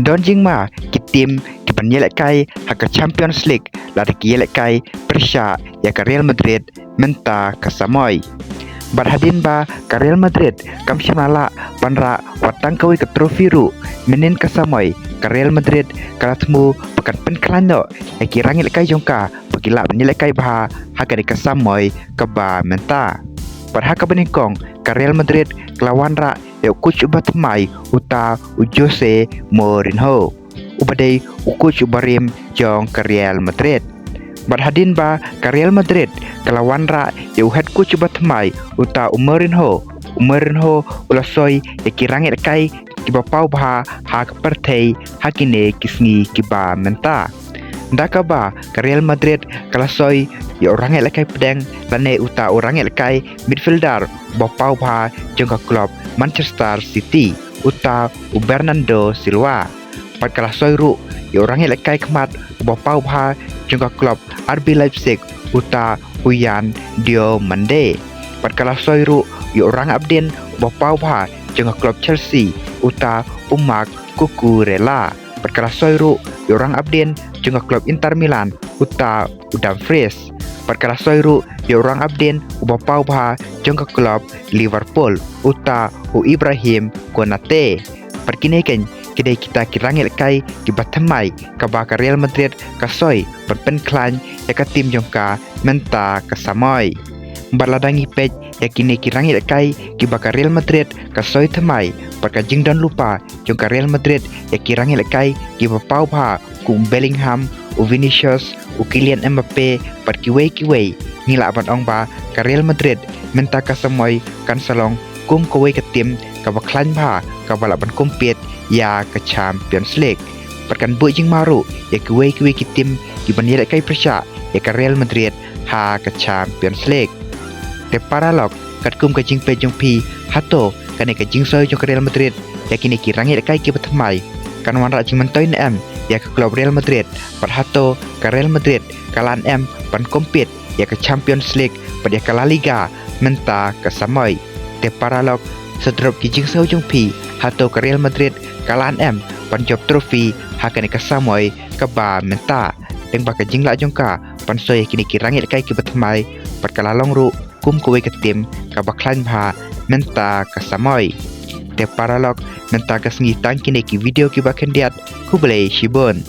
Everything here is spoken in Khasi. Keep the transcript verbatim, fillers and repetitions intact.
Don jingma ki tim ki ban ïalehkai ha ka Champions League lada ki ïalehkai pyrshah ïa ka Real Madrid mynta ka samoi. Bad hadien ba ka Real Madrid kam shym la lah ban rah wat tang kawei ka trophy ruh, mynnin ka samoi ka Real Madrid ka la thmu ba kan pynkhlaiñ noh ïa ki rangïalehkai jong ka ba ki lah ban ïalehkai bha ha kane ka samoi kaba mynta. Bad ha kaba nyngkong ka Real Madrid ka la wanrah ïa u coach uba thymmai, uta u Jose Mourinho, uba dei u coach uba rim jong ka Real Madrid. Bad hadien ba ka Real Madrid ka la wanrah ïa u head coach uba thymmai, uta u Mourinho, u Mourinho u la soi ïa ki rangïalehkai kiba paw bha ha ka pyrthei ha kine ki sngi kiba mynta. Da kaba ka Real Madrid ka la soi ïa u rangïalehkai pdeng lane uta u rangïalehkai midfielder uba paw bha jong ka club Manchester City, uta u Bernardo Silva. Bad ka la soi ruh ïa u rangïalehkai khmat uba paw bha jong ka club R B Leipzig, uta u Yan Diomande. Bad ka la soi ruh ïa u rangap dien uba paw bha jong ka club Chelsea, uta u Marc Cucurella. Bad ka la soi ruh ïa u rangap dien jong ka club Inter Milan, uta u Dumfries. Bad ka la soi ruh ïa u rangap dien uba paw bha jong ka club Liverpool, uta u Ibrahim Konate. Bad kine keiñ ki dei kita ki rangïalehkai kiba thymmai kaba ka Real Madrid ka soi ban pynkhlaiñ ïa ka tim jong ka mynta ka samoi. Bad lada ngi peit ïa kine ki rangïalehkai kiba ka Real Madrid ka soi thymmai, bad ka jingdon lypa jong ka Real Madrid ïa ki rangïalehkai kiba paw bha kum u Bellingham, u Vinicius, u Kylian Mbappe, bad kiwei kiwei, ngi lah ban ong ba ka Real Madrid mynta ka samoi kan sa long kum kawei ka tim kaba khlaiñ bha kaba lah ban compete ïa ka Champions League. Bad kan buh jingma ruh ïa kiwei kiwei ki tim kiban ïalehkai pyrshah ïa ka Real Madrid ha ka Champions League. Te paralok, katkum ka jingpeit jong phi, hato kane ka jingsoi jong ka Real Madrid ïa kine ki rangïalehkai kiba thymmai kan wanrah jingmyntoi ne em ïa ka club Real Madrid, bad hato ka Real Madrid ka lah ne em ban compete ïa ka Champions League bad ïa ka La Liga mynta ka samoi? Te paralok, sdang ki jingsngew jong phi, hato ka Real Madrid ka lah ne em ban jop trophy ha kane ka samoi kaba mynta, tang ba ka jinglah jong ka ban soi ïa kine ki rangïalehkai kiba thymmai, bad ka la long ruh kum kawei ka tim kaba khlaiñ bha mynta ka samoi. Te paralok, mynta ka sngi tang kine ki video kiba khyndiat. Khublei shibun.